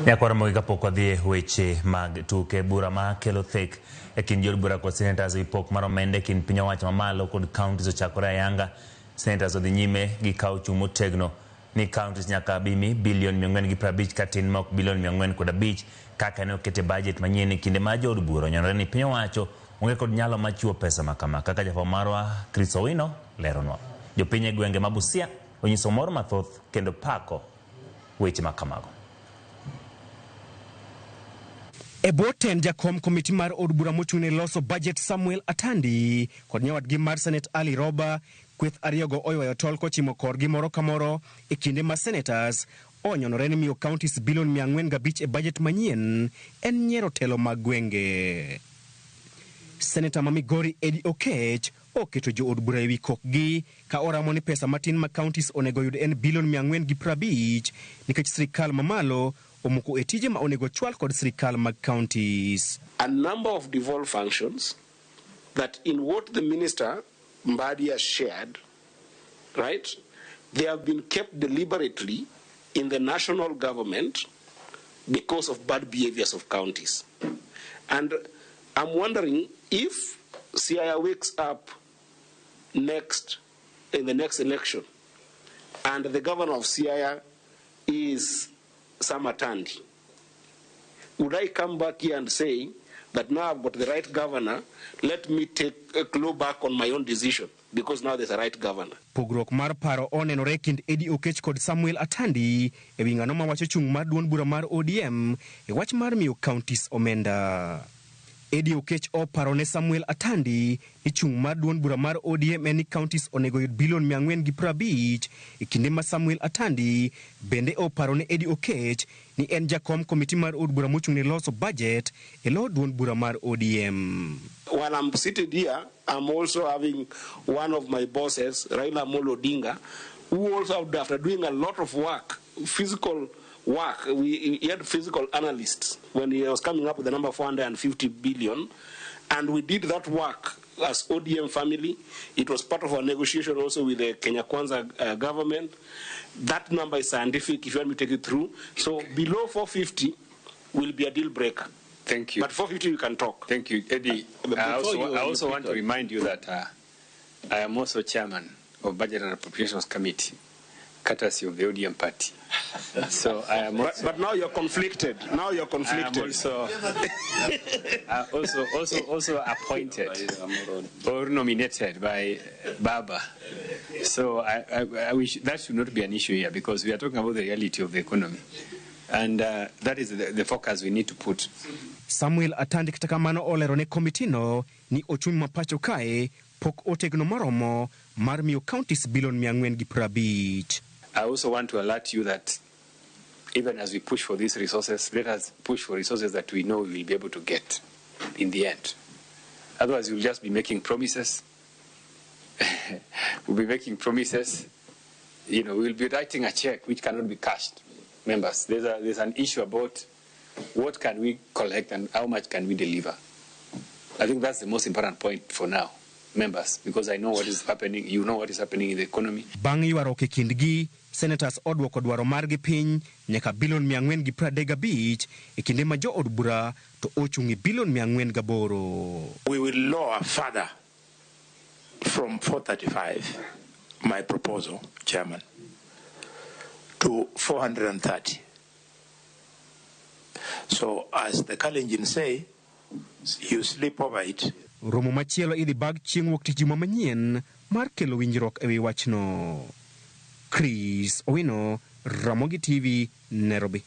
Nyakwar Ramogi kapok wadhi e weche mag tuke, bura ma kelo thek e kind jood bura kod senators e wi pok mar omenda e kind piny owacho mamalo kod counties ochakore ayanga. Senators odhi nyime gi kawo chung' motegno ni counties nyaka bimi bilion 450 ka tin ma ok bilion 405 kaka ne oket e budget manyien e kinde ma jood bura onyonore ni piny owacho onge kod nyalo mar chiwo pesa ma kama kaka jafwambo marwa Chris Owino leronwa. Jopiny e gwenge ma Busia onyiso mor mathoth kendo pako weche ma kamago. E bwo tend jakom komiti mar od bura mochung' ne loso bajet Samuel Atandi kod nyawadgi mar Senet Ali Roba, kweth ariyogo oywayo tol kochimo korgi moro ka moro e kinde ma senators onyonore ni miyo counties bilion 405 e bajet manyien en nyiero telo mag gwenge. Seneta ma Migori Eddie Okech oketo jood bura ewi kokgi ka oramo ni pesa matin ma counties onego yud en bilion 450 nikech sirikal mamalo omoko e tije ma onego chwal kod sirikal mag counties. A number of devolved functions that in what the minister Mbadi has shared, right, they have been kept deliberately in the national government because of bad behaviors of counties. And I'm wondering if Siaya wakes up next in the next election and the governor of Siaya is Sam Atandi, would I come back here and say that now I've got the right governor, let me take a claw back on my own decision because now there's a right governor. Pogruok mar paro onenore e kind Eddie Okech kod Samuel Atandi e wi ng'ano mawacho chung' mar duond bura mar ODM e wach mar miyo counties omenda. Eddie Okech oparo ne Samuel Atandi ni chung' mar duond bura mar ODM en ni counties onego yud bilion 450 e kinde ma Samuel Atandi bende oparo ne Eddie Okech ni en jakom komiti mar od bura mochung' ne loso budget e lo duond bura mar ODM. While I'm seated here, I'm also having one of my bosses, Raila Amolo Odinga, who also, after doing a lot of work, physical work, he had physical analysts when he was coming up with the number 450 billion, and we did that work as ODM family. It was part of our negotiation also with the Kenya Kwanza government. That number is scientific if you want me to take it through. So below 450 will be a deal breaker. Thank you. But 450 we can talk. Thank you, Eddie. I also want to remind you that I am also chairman of Budget and Appropriations Committee, courtesy of the ODM party. So I am also, but now you're conflicted. Now you're conflicted. I am also, also appointed or nominated by Baba. So I wish that should not be an issue here, because we are talking about the reality of the economy. And that is the focus we need to put. Samuel Atandi kata kamano olero ne komitino ni ochumi ma pacho kae pok otegno moromo mar miyo counties bilion 450. I also want to alert you that even as we push for these resources, let us push for resources that we know we will be able to get in the end. Otherwise, we'll just be making promises. We'll be making promises. You know, we'll be writing a check which cannot be cashed. Members, there's an issue about what can we collect and how much can we deliver. I think that's the most important point for now, members, because I know what is happening, you know what is happening in the economy. Bang' ywaruok e kindgi, senators odwoko dwaro margi piny nyaka bilion 435 e kinde ma jood bura to ochung' e bilion 408. We will lower further from 435, my proposal, Chairman, to 430. So as the Kalenjin say, you sleep over it. Romo machielo idhi bag chieng' wuok tich juma manyien mar kelo winjruok ewi wachno. Chris Owino, Ramogi TV, Nairobi.